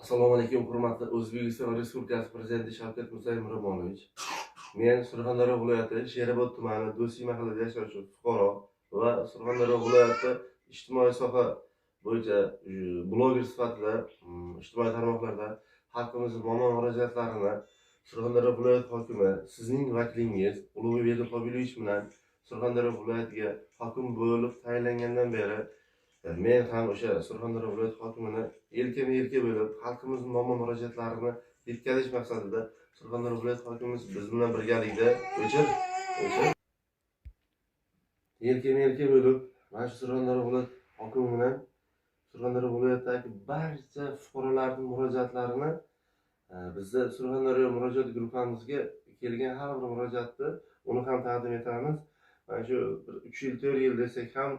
Assalomu alaykum, hurmatli O'zbekiston Respublikasi Prezidenti Shavkat Mirziyoyev Miromonovich. Men Surxondaryo viloyati Sherobod tumani Do'stlik mahallasida yashovchi fuqaro va Surxondaryo viloyati ijtimoiy soha bo'yicha bloger sifatida ijtimoiy tarmoqlarda xalqimiz muammo murojaatlarini Surxondaryo viloyat hokimi, sizning vakilingiz Ulug'bek Qobilovich bilan Surxondaryo viloyatiga hokim bo'lib tayinlangandan beri men ham o'sha Surxondaryo viloyat hokimini yelkama yelka bo'lib, xalqimiz muammo murojaatlarini yetkazish maqsadida Surxondaryo viloyat hokimimiz biz bilan birgalikda, o'chir, o'chir, yelkama yelka bo'lib, mana shu Surxondaryo viloyat hokimi bilan Surxondaryo viloyatidagi barcha fuqarolarning murojaatlarini, bizni Surxondaryo murojaat guruhimizga kelgan har bir murojaatni uni ham taqdim etamiz. Mana shu bir 3 yil, 4 yil desak ham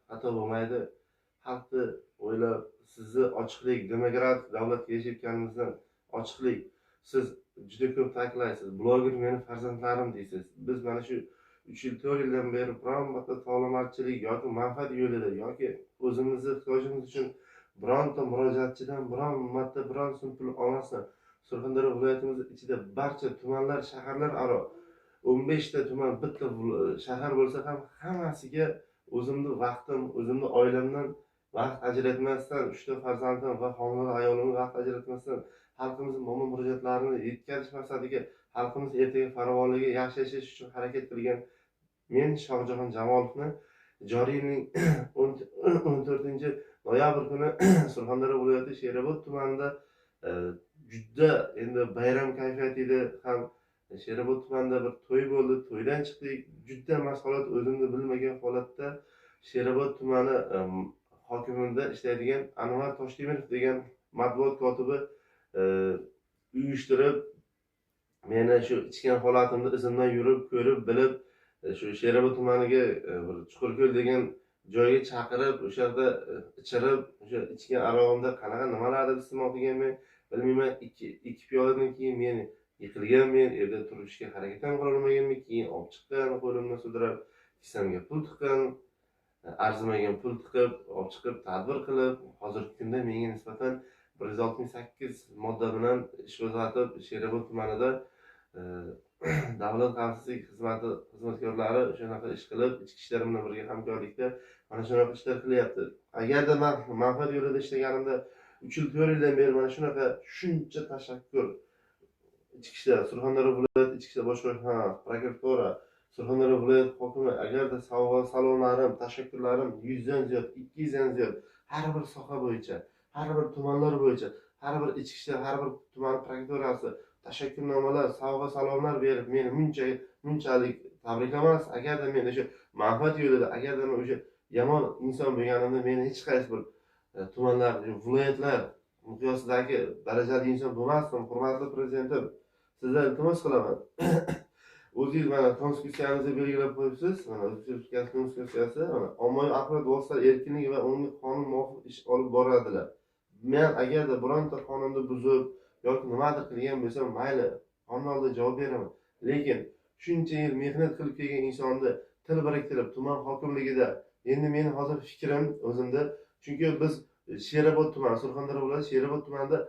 xato bo'lmaydi. Xalqni o'ylab, sizni ochiqlik, demokrat davlatga yashayotganimizdan ochiqlik, siz juda ko'p ta'kidlaysiz, bloger meni farzandlarim deysiz. Biz mana shu 3 yil, 4 yildan beri biron marta tovlamachilik yoki manfaat yo'lida yoki o'zimizni ehtiyojimiz uchun bironta murojaatchidan biron marta biron so'm pul olmasdan, Surxondaryo viloyatimiz ichida barcha tumanlar, shaharlar aro 15 ta tuman, bitta shahar bo'lsa ham, hammasiga o'zimni vaqtim, o'zimni oilamdan vaqt ajratmasdan, uchta farzandim va homilador ayolimga vaqt ajratmasdan, xalqimizni muammo murojaatlarini yetkazish maqsadiga, xalqimiz ertaga farovonligi, yaxshi yashash uchun harakat qilgan men Shohjahon Jamolovni joriy yilning 14 noyabr kuni Surxondaryo viloyati Sherobod tumanida juda endi bayram kayfiyati edi ham, Sherobod tumanida bir to'y bo'ldi, to'ydan chiqdik. Juda mast holat, o'zimni bilmagan holatda Sherobod tumani hokimida ishlaydigan Anvar Toshtemirov degan matbuot kotibi uyushtirib, meni shu ichgan holatimda izimdan yurib, ko'rib, bilib, shu Sherobod tumaniga bir Chuqurko'l degan joyga chaqirib, o'sha yerda ichirib, o'sha ichgan arog'imda qanaqa nimalarni iste'mol qilganman, bilmayman. Ikki piyoladan keyin men yiqilganmen, yerda turishga harakat ham qilolmaganman. Keyin olib chiqqan, qo'limdan sudrab, kissamga pul tiqqan, arzimagan pul tiqib, olib chiqib, tadbir qilib, hozirgi kunda menga nisbatan 168 modda bilan ish qo'zg'atib, Sherobod tumanida davlat xavfsizlik xizmati xizmatkorlari shunaqa ish qilib, ichki ishlar bilan birga hamkorlikda mana shunaqa ishlar qilyapti. Agarda man manfaat yo'lida ishlaganimda, 3 yil, 4 yildan beri mana shunaqa shuncha tashakkur ichki ishlar, Surxondaryo viloyati ichki ishlar boshqarma, prokuratura, Surxondaryo viloyat hokimi, agarda sovg'a salomlarim, tashakkurlarim 100 dan ziyod, 200 dan ziyod, har bir soha bo'yicha, har bir tumanlar bo'yicha, har bir ichki ishlar, har bir tuman prokuraturasi tashakkurnomalar, sovg'a salomlar berib, meni bunchalik tabriklamas. Agarda men o'sha manfaat yo'lida, agarda men o'sha yomon inson bo'lganimda, meni hech qaysi bir tumanlar, viloyatlar miqyosidagi darajali inson bo'lmasdim. Hurmatli Prezidentim, sizdan iltimos qilaman. O'zingiz mana Konstitutsiyamizda belgilab qo'yibsiz, mana O'zbekiston Respublikasi Konstitutsiyasi, mana ommaviy axborot vositalari erkinligi va unga qonun muvofiq ish olib boradilar. Men agarda bironta qonunni buzib yoki nimadir qilgan bo'lsam, mayli, qonun oldida javob beraman. Lekin shuncha yil mehnat qilib kelgan insonni til biriktirib tuman hokimligida, endi meni hozir fikrim o'zimda, chunki biz Sherobod tumani, Surxondaryo viloyati Sherobod tumanida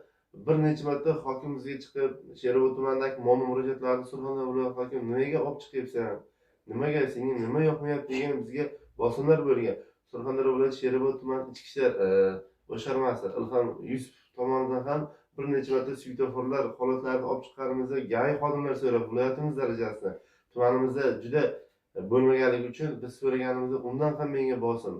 bir necha marta hokimimizga chiqib, Sherobod tumanidagi muammo murojaatlarni Surxondaryo viloyati hokimi nimaga olib chiqyapsan, nimaga, senga nima yoqmayapti degan bizga bosimlar bo'lgan. Surxondaryo viloyati Sherobod tuman ichki ishlar boshqarmasi Ilhom Yusupov tomonidan ham bir necha marta svetoforlar holatlarini olib chiqqanimizda, ГАИ xodimlar so'rab, viloyatimiz darajasida, tumanimizda juda bo'lmaganligi uchun biz so'raganimizda, undan ham menga bosim.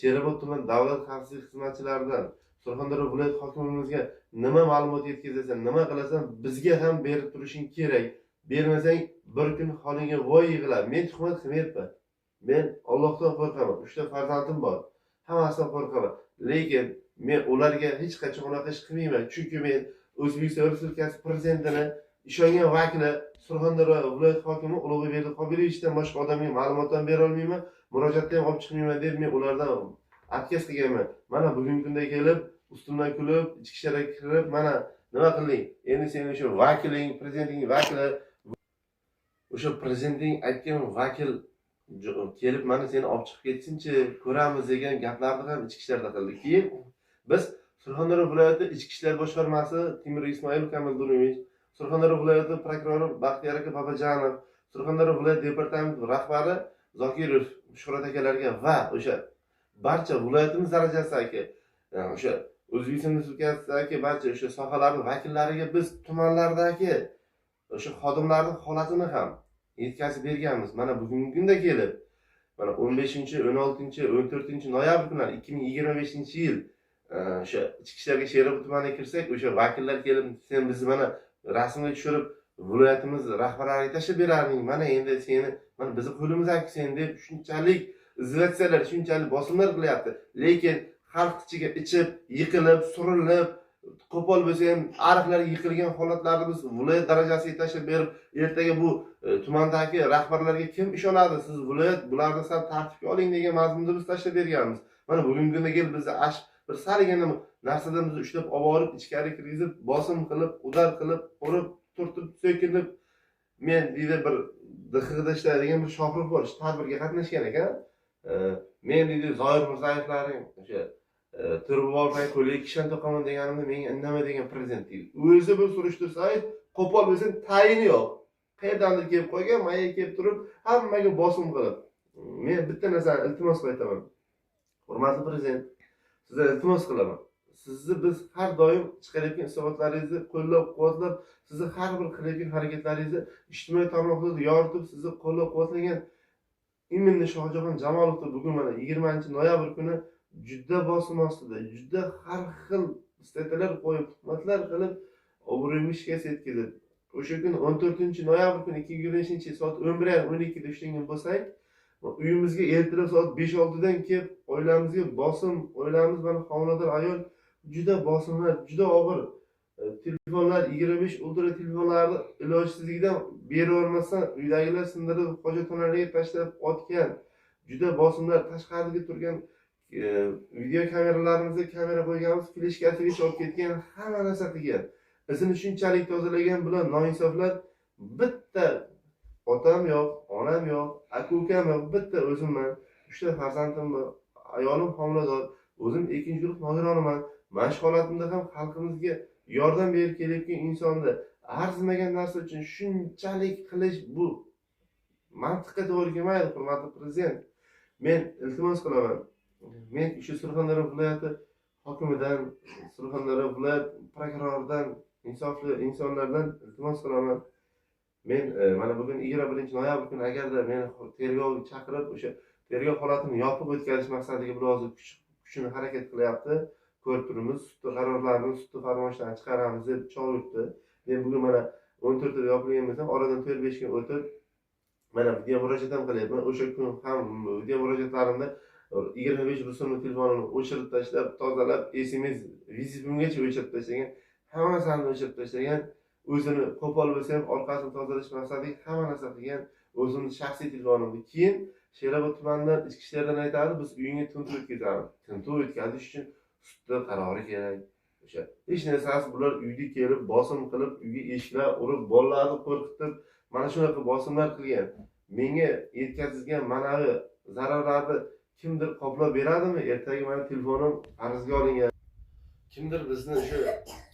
Sherobod tuman davlat xavfsizlik xizmatchilaridan Surxondaryo viloyat hokimimizga nima ma'lumot yetkazasan, nima qilasan, bizga ham berib turishing kerak, bermasang, bir kun holingga voy yig'iladi. Men tuhmat qilmayapman, men Ollohdan qo'rqaman, uchta farzandim bor, hammasidan qo'rqaman. Lekin men ularga hech qachon unaqa ish qilmayman, chunki men O'zbekiston Respublikasi Prezidentini ishongan vakili, Surxondaryo viloyat hokimi Ulug'bek Qobilovichdan boshqa odamga ma'lumot ham bera olmayman, murojaatni ham olib chiqmayman deb men ulardan отказ qilganman. Mana bugungi kunda kelib, ustimdan kulib, ichki ishlarga kirib, mana nima qilding endi? Sen o'sha vakiling, prezidenting vakili, o'sha prezidenting aytgan vakil kelib, mana seni olib chiqib ketsinchi, ko'ramiz degan gaplarni ham ichki ishlarda qildi. Keyin biz Surxondaryo viloyati Ichki ishlar boshqarmasi Timur Ismoilov Kamildunovich, Surxondaryo viloyati prokurori Baxtiyor aka Babajanov, Surxondaryo viloyat departamenti rahbari Zokirov Shuhrat akalarga va o'sha barcha viloyatimiz darajasidagi o'sha O'zbekiston Respublikasidagi barcha o'sha sohalarning vakillariga biz tumanlardagi o'sha xodimlarning holatini ham yetkazib berganmiz. Mana bugungi kunda kelib, mana 15, 16, 14 noyabr kunlari 2025-yil o'sha ichki ishlarga Sherobod tumaniga kirsak, o'sha vakillar kelib, sen bizni mana rasmga tushirib viloyatimiz rahbarlariga tashlab berarding, mana endi seni mana bizni qo'limizga sen deb shunchalik izlatsiyalar, shunchalik bosimlar qilyapti. Lekin xalq ichiga ichib, yiqilib, surilib, qo'pol bo'lsa ham ariqlarga yiqilgan holatlarni biz viloyat darajasiga tashlab berib, ertaga bu tumandagi rahbarlarga kim ishonadi? Siz viloyat bularni sal tartibga oling degan mazmunda biz tashlab berganmiz. Mana bugungi kunda kelib bizni bir salgina narsadan bizni ushlab olib borib, ichkari kirgizib, bosim qilib, udar qilib, urib, turtib, so'kinib, men deydi bir DXda ishlaydigan bir Shohrux bor, shu tadbirga qatnashgan ekan. Men deydi Zoir Mirzayevlarning o'sha Turboboldan qo'liga kishan to'qaman deganimda menga indama degan prezident deydi. O'zi bir surishtirsangiz, qo'pol bo'lsa tayini yo'q. Qayerdandir kelib qo'ygan, menga kelib turib, hammaga bosim qilib. Men bitta narsani iltimos qilib aytaman. Hurmatli prezident, sizdan iltimos qilaman. Sizni biz har doim chiqarayotgan hisobotlaringizni qo'llab-quvvatlab, sizni har bir qilayotgan harakatlaringizni ijtimoiy tarmoqlarda yoritib, sizni qo'llab-quvvatlagan именно Shohjahon Jamolovni bugun mana 20-noyabr kuni juda bosim ostida, juda har xil statalar qo'yib, tuhmatlar qilib, obro'yimga shikast yetkazib. O'sha kun 14-noyabr kuni 2025-yil soat 11:30 12da ushlangan bo'lsak, uyimizga ertalab soat 5-6 dan kelib, oilamizga bosim, oilamiz mana homilador ayol, juda bosimlar, juda og'ir. Telefonlar 25 ultra telefonlarni ilojsizligidan berib olmasdan uydagilar sindirib hojatxonalarga tashlab otgan, juda bosimlar, tashqarida turgan video kameralarimizga kamera qo'yganmiz, fleshkasigacha olib ketgan, hamma narsa qilgan. Izini shunchalik tozalagan bilan noinsoflar bitta otam yo'q, onam yo'q, aka-ukam yo'q, bitta o'zimman, 3 ta farzandim bor, ayolim homilador, o'zim ikkinchi guruh nogironiman. Mana shu holatimda ham xalqimizga yordam berib kelayotgan insonni arzimagan narsa uchun shunchalik qilish bu mantiqqa to'g'ri kelmaydi, hurmatli prezident. Men iltimos qilaman. Men shu Surxondaryo viloyati hokimidan, Surxondaryo viloyat prokuroridan, insofli insonlardan iltimos qilaman. Men mana bugun 21-noyabr kuni agarda meni tergovga chaqirib, o'sha tergov holatini yopiq o'tkazish maqsadiga bular hozir kuchini harakat qilyapti. Ko'rib turibmiz, sud qarorlarini, sud farmoyishlarini chiqaramiz deb chog' yuribdi. Men bugun mana 14da yopilgan bo'lsam, oradan 4-5 kun o'tib mana video murojaat ham qilyapman. O'sha kun ham video murojaatlarimda 25 rusumli telefonimni o'chirib tashlab, tozalab, SMS vizitimgacha o'chirib tashlagan, hamma narsani o'chirib tashlagan, o'zini qo'pol bo'lsa ham orqasini tozalash maqsadida hamma narsa qilgan, o'zimni shaxsiy telefonimni. Keyin Sherobod tumanidan ichki ishlardan aytadi, biz uyingga tintuv o'tkazamiz. Tintuv o'tkazish uchun sudda qarori kerak. O'sha hech narsasi bular uyga kelib bosim qilib, uyga eshiklar urib, bolalarni qo'rqitib, mana shunaqa bosimlar qilgan. Menga yetkazilgan ma'naviy zararlarni kimdir qoplab beradimi? Ertaga mana telefonim qarzga olingan. Kimdir bizni o'sha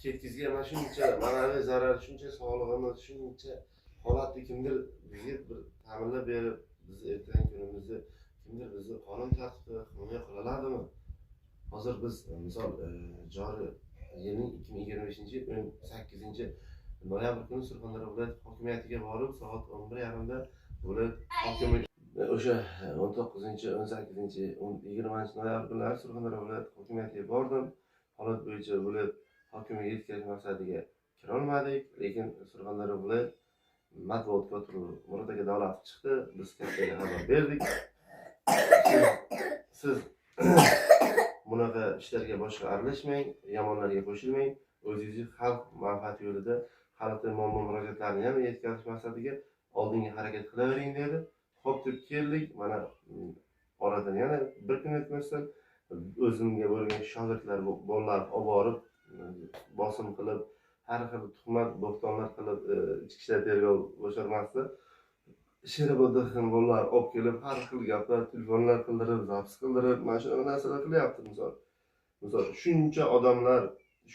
ketkizgan mana shuncha ma'naviy zarar, shuncha sog'lig'imiz, shuncha holatni kimdir bizga bir ta'minlab berib, biz ertangi kunimizni kimdir bizni qonun tartibida himoya qila oladimi? Hozir biz misol joriy yilning 2025-yil 18-noyabr kuni Surxondaryo viloyat hokimiyatiga borib, soat 11:30da viloyat hokimi o'sha 19, 18, 20 noyabr kunlari Surxondaryo viloyat hokimiyatiga bordim. Holat bo'yicha viloyat hokimiga yetkazish maqsadiga kirolmadik, lekin Surxondaryo viloyat matbuot kotibi Murod aka Davlatov chiqdi, biz kattaga xabar berdik. Siz bunaqa ishlarga boshqa aralashmang, yomonlarga qo'shilmang, o'zingizni xalq manfaati yo'lida xalqning muammo murojaatlarini ham yetkazish maqsadiga oldinga harakat qilavering dedi. Xo'p deb keldik. Mana oradan yana bir kun o'tmasdan o'zimga bo'lgan shogirdlar, bolalar olib borib bosim qilib, har xil tuhmat, bo'xtonlar qilib, ichki ishlar tergov boshqarmasi Sherobodda ham bolalar olib kelib, har xil gaplar, telefonlar qildirib, zapis qildirib, mana shunaqa narsalar qilyapti misol. Misol, shuncha odamlar,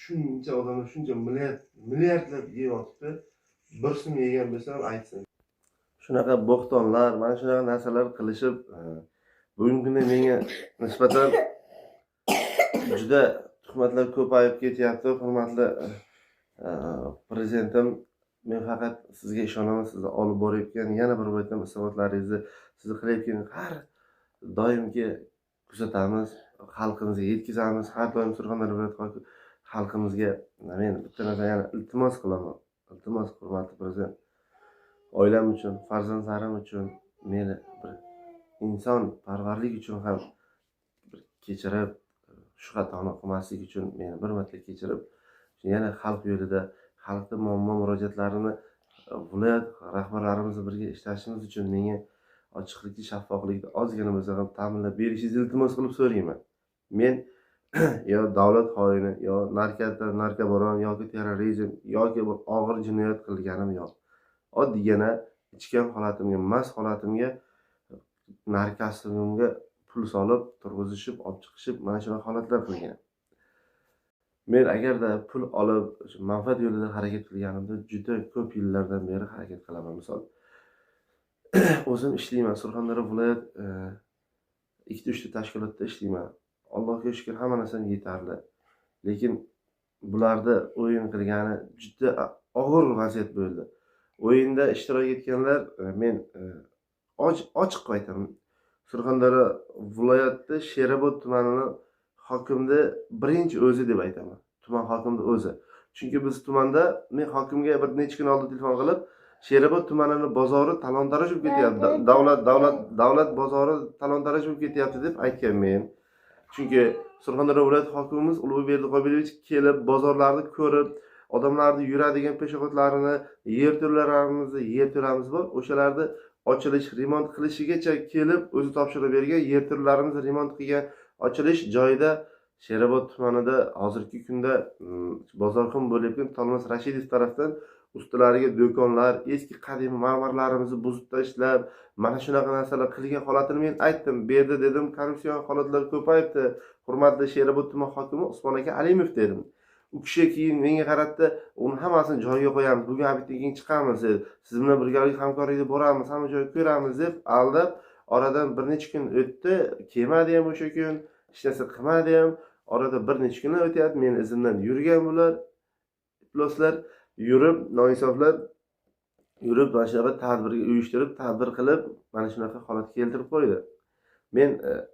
shuncha milliardlab yeyotibdi. Bir so'm yegan bo'lsa ham aytsin. Shunaqa bo'xtonlar, mana shunaqa narsalar qilishib, bugungi kunda menga nisbatan juda tuhmatlar ko'payib ketyapti. Hurmatli prezidentim, men faqat sizga ishonaman, sizni olib borayotgan yana bir bor aytaman, hisobotlaringizni, sizni qilayotgan har doimgi kuzatamiz, xalqimizga yetkazamiz. Har doim Surxondaryo viloyati xalqimizga men bitta narsa yana iltimos qilaman. Iltimos, hurmatli prezident, oilam uchun, farzandlarim uchun, meni bir inson parvarlik uchun ham bir kechirib, shu xatoni qilmaslik uchun meni bir marta kechirib, yana xalq yo'lida xalqni muammo murojaatlarini viloyat rahbarlarimiz birga ishlashimiz uchun menga ochiqlikni, shaffoflikni ozgina bo'lsa ham ta'minlab berishingizni iltimos qilib so'rayman. Men yo davlat xoini, yo narkobaron yoki terrorizm yoki bir og'ir jinoyat qilganim yo'q. Oddiygina ichgan holatimga, mast holatimga narkosimga pul solib, turg'izishib, olib chiqishib, mana shunaqa holatlar qilgan. Men agarda pul olib manfaat yo'lida harakat qilganimda juda ko'p yillardan beri harakat qilaman. Misol, o'zim ishlayman, Surxondaryo viloyat 2-3 ta tashkilotda ishlayman. Allohga shukr, hamma narsam yetarli. Lekin bularda o'yin qilgani juda og'ir vaziyat bo'ldi. O'yinda ishtirok etganlar, men ochiq aytaman, Surxondaryo viloyatida Sherobod tumanini hokimni birinchi o'zi deb aytaman. Tuman hokimni o'zi. Chunki biz tumanda, men hokimga bir necha kun oldin telefon qilib, Sherobod tumanini bozori talon-taroj bo'lib ketyapti. Davlat bozori talon-taroj bo'lib ketyapti deb aytgan men. Chunki Surxondaryo viloyat hokimimiz Ulug'bek Berdiqobilovich kelib bozorlarni ko'rib, odamlarni yuradigan peshoxodlarini, yerto'lalarimizni, yerto'lamiz bor, o'shalarni ochilish, remont qilishigacha kelib o'zi topshirib bergan, yerto'lalarimizni remont qilgan, ochilish joyida Sherobod tumanida hozirgi kunda bozorxon bo'layotgan Tolmas Rashidov tarafdan ustilariga do'konlar, eski qadimiy marmarlarimizni buzib tashlab, mana shunaqa narsalar qilgan holatini men aytdim. Bu yerda dedim, korrupsion holatlar ko'payibdi. Hurmatli Sherobod tuman hokimi Usmon aka Alimov dedim. U kishi keyin menga qaratdi, uni hammasini joyiga qo'yamiz, bugun obeddan keyin chiqamiz dedi. Siz bilan birgalikda hamkorlikda boramiz, hamma joyga ko'ramiz deb aldab, oradan bir necha kun o'tdi, kelmadi ham o'sha kun, hech narsa qilmadi ham. Orada bir necha kun o'tyapti, meni izimdan yurgan bular, ifloslar yurib, noinsoflar yurib, mana shunaqa tadbirga uyushtirib, tadbir qilib, mana shunaqa holatga keltirib qo'ydi. Men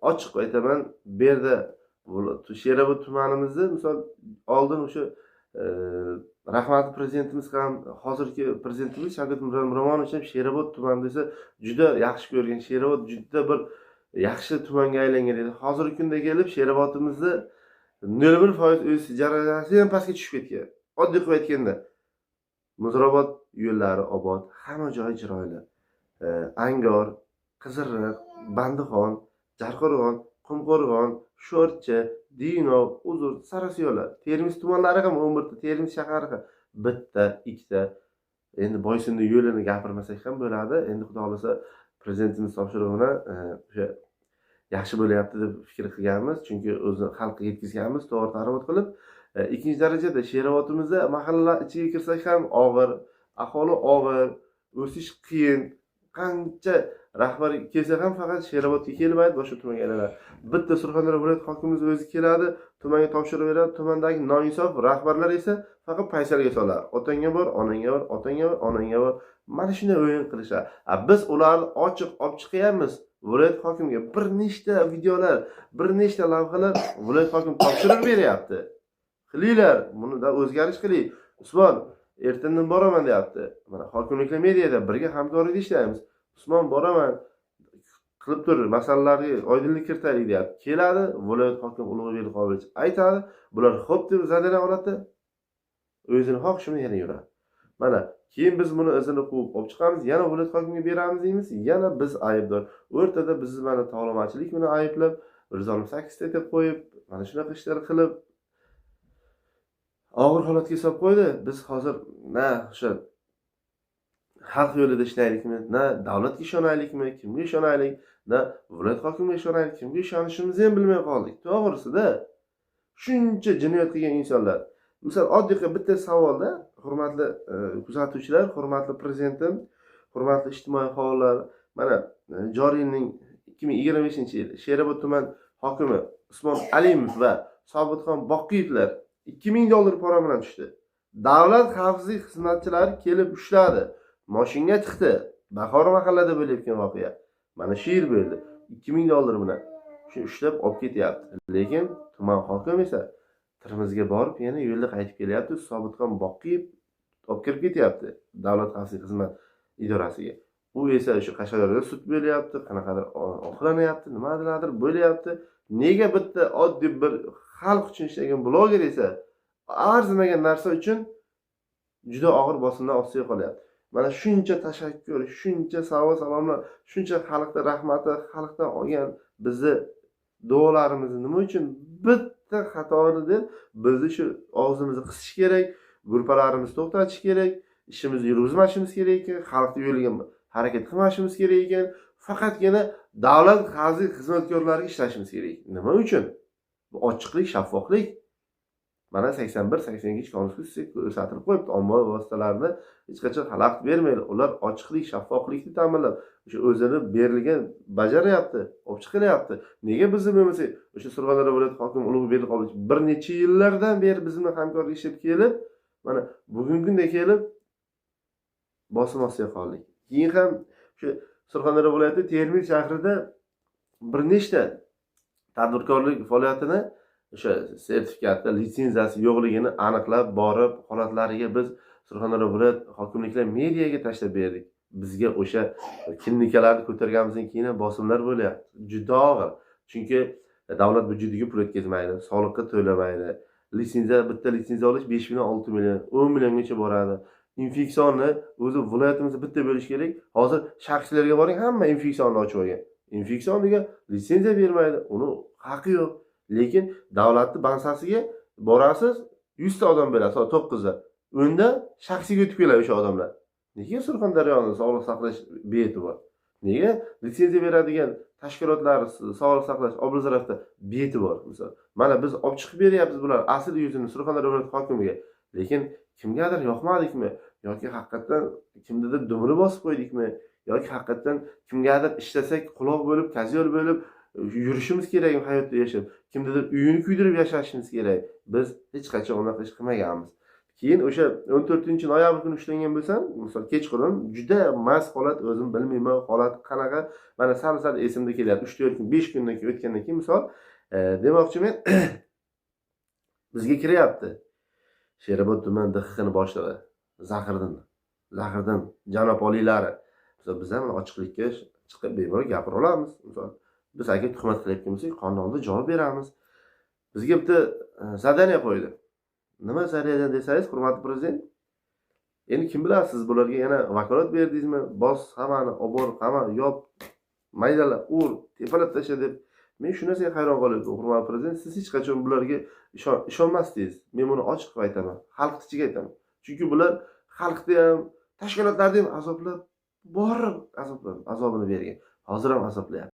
ochiq aytaman, bu yerda Sherobod tumanimizda misol oldin o'sha rahmatli prezidentimiz ham, hozirgi prezidentimiz Shavkat Miromonovich ham Sherobod tumani desa juda yaxshi ko'rgan, Sherobod juda bir yaxshi tumanga aylangan edi. Hozirgi kunda kelib Sherobodimizda 0,1% o'sish darajasi ham pastga tushib ketgan. Oddiy qilib aytganda, Muzrabot yo'llari obod, hamma joyi chiroyli. Angor, Qiziriq, Bandixon, Jarqo'rg'on, Qumqo'rg'on, Sho'rchi, Dinov, Uzur, Sarasiyolar, Termiz tumanlari ham 11 ta, Termiz shahari ham bitta, ikkita. Endi Boysunning yo'lini gapirmasak ham bo'ladi. Endi Xudo xolasa prezidentimiz topshirig'i bilan o'sha yaxshi bo'lyapti deb fikr qilganmiz, chunki o'zi xalqqa yetkazganmiz to'g'ri targ'ibot qilib. Ikkinchi darajada Sherobotimizda mahallalar ichiga kirsak ham og'ir, aholi og'ir, o'sish qiyin. Qancha rahbar kelsa ham faqat Sherobodga kelmaydi, boshqa tumanga aylanadi. Bitta Surxondaryo viloyat hokimimiz o'zi keladi, tumanga topshirib beradi. Tumandagi noinsof rahbarlar esa faqat paysalga soladi. Otangga bor, onangga bor, otangga bor, onangga bor. Mana shunday o'yin qilishadi. Biz ularni ochiq olib chiqyapmiz. Viloyat hokimiga bir nechta videolar, bir nechta lavhalar viloyat hokimi topshirib beryapti. Qilinglar, buni da o'zgarish qiling. Usmon, ertandan boraman deyapti. Mana hokimliklar mediada birga hamkorlikda ishlaymiz. Usmon boraman, qilib tur, masalalarga oydinlik kiritaylik deyapti. Keladi, viloyat hokimi Ulug'bek Qobilovich aytadi, bular xo'p deb zadana oladi. O'zini xohishini yana yuradi. Mana keyin biz buni izini quvib olib chiqamiz, yana viloyat hokimiga beramiz deymiz, yana biz aybdor. O'rtada bizni mana tog'lamachilik bilan ayblab, 168 ta deb qo'yib, mana shunaqa ishlar qilib og'ir holatga solib qo'ydi. Biz hozir na o'sha xalq yo'lida ishlaylikmi, na davlatga ishonaylikmi, kimga ishonaylik, na viloyat hokimiga ishonaylik, kimga ishonishimizni ham bilmay qoldik. To'g'risida Shuncha jinoyat qilgan insonlar. Misol oddiy bitta savolda, hurmatli kuzatuvchilar, hurmatli prezidentim, hurmatli ijtimoiy faollar, mana joriy yilning 2025-yil Sherobod tuman hokimi Usmon Alimov va Sobitxon Boqiyevlar $2000 pora bilan tushdi. Davlat xavfsizlik xizmatchilari kelib ushladi. Mashinga tiqdi. Bahor mahallada bo'layotgan voqea. Mana shu yil bo'ldi. $2000 bilan shu ushlab olib ketyapti. Lekin tuman hokimi esa Termizga borib, yana yo'lda qaytib kelyapti. Sobitxon Boqiyev olib kirib ketyapti Davlat xavfsizlik xizmat idorasiga. U esa o'sha Qashqadaryoda sud bo'lyapti, qanaqadir oqlanyapti, nimadirlar bo'lyapti. Nega bitta oddiy bir xalq uchun ishlagan bloger esa arzimagan narsa uchun juda og'ir bosimlar ostiga qolyapti. Mana shuncha tashakkur, shuncha savol salomlar, shuncha xalqda rahmati, xalqdan olgan bizni duolarimizni nima uchun bitta xatoni deb bizni shu og'zimizni qisish kerak, gruppalarimizni to'xtatish kerak, ishimizni yurg'izmashimiz kerak ekan, xalqni yo'liga harakat qilmashimiz kerak ekan, faqatgina davlat xavfsizlik xizmatkorlariga ishlashimiz kerak. Nima uchun? Bu ochiqlik, shaffoflik. Mana 81-82 konstitutsiya ko'rsatilib qo'yibdi. Ommaviy vositalarni hech qachon xalaqit bermaydi. Ular ochiqlik, shaffoflikni ta'minlab, o'sha o'zini berilgan bajaryapti, olib chiqilyapti. Nega bizni bo'lmasa o'sha Surxondaryo viloyati hokimi Ulug'bek Berdiqolovich bir necha yillardan beri biz bilan hamkorlashib kelib, mana bugungi kunda kelib bosim ostiga qoldik. Keyin ham shu Surxondaryo viloyati Termiz shahrida bir nechta tadbirkorlik faoliyatini o'sha sertifikati, litsenziyasi yo'qligini aniqlab borib, holatlariga biz Surxondaryo viloyat hokimliklar mediaga tashlab berdik. Bizga o'sha klinikalarni ko'targanimizdan keyin ham bosimlar bo'lyapti. Juda og'ir. Chunki davlat byudjetiga pul o'tkazmaydi, soliqqa to'lamaydi. Litsenziya, bitta litsenziya olish 5 million, 6 million, 10 milliongacha boradi. Infeksionni o'zi viloyatimizda bitta bo'lishi kerak. Hozir shaxslarga boring, hamma infeksionni ochib olgan. Infeksioniga litsenziya bermaydi, uni haqi yo'q. Lekin davlatni bansasiga borasiz, 100 ta odam bo'ladi, soat 9da. Unda shaxsiga o'tib keladi o'sha odamlar. Nega Surxondaryoni sog'liq saqlash bee'tibor? Nega litsenziya beradigan tashkilotlar sog'liq saqlash oblzravda bee'tibor? Misol, mana biz olib chiqib beryapmiz bular asl yuzini Surxondaryo viloyati hokimiga. Lekin kimgadir yoqmadikmi yoki haqiqatdan kimnidir dumini bosib qo'ydikmi yoki haqiqatdan kimgadir ishlasak quloq bo'lib, kazyo'l bo'lib yurishimiz kerakmi hayotda yashab, kimnidir uyini kuydirib yashashimiz kerak. Biz hech qachon unaqa ish qilmaganmiz. Keyin o'sha 14 noyabr kuni ushlangan bo'lsam, misol kechqurun juda mast holat, o'zim bilmayman holat qanaqa, mana sal-sal esimda kelyapti. 3-4 kun, 5 kundan keyin o'tgandan keyin misol demoqchimen, bizga kiryapti. Sherobod tuman DXXni boshlig'i Zahiriddin janob oliylari. Misol biz ham ochiqlikka chiqib bemalol gapira olamiz. Misol biz agar tuhmat qilayotgan bo'lsak, qonun oldida javob beramiz. Bizga bitta zadaniya qo'ydi. Nima zadaniya desangiz, hurmatli prezident, endi kim biladi, siz bularga yana vakolat berdingizmi? Bos hammani, obor, hamma, yop, maydala, ur, tepalab tasha deb. Men shu narsaga hayron qolyapman, hurmatli prezident, siz hech qachon bularga ishonmasdingiz. Men buni ochiq qilib aytaman, xalq ichiga aytaman. Chunki bular xalqni ham, tashkilotlarni ham azoblab, borib azoblab, azobini bergan. Hozir ham azoblayapti.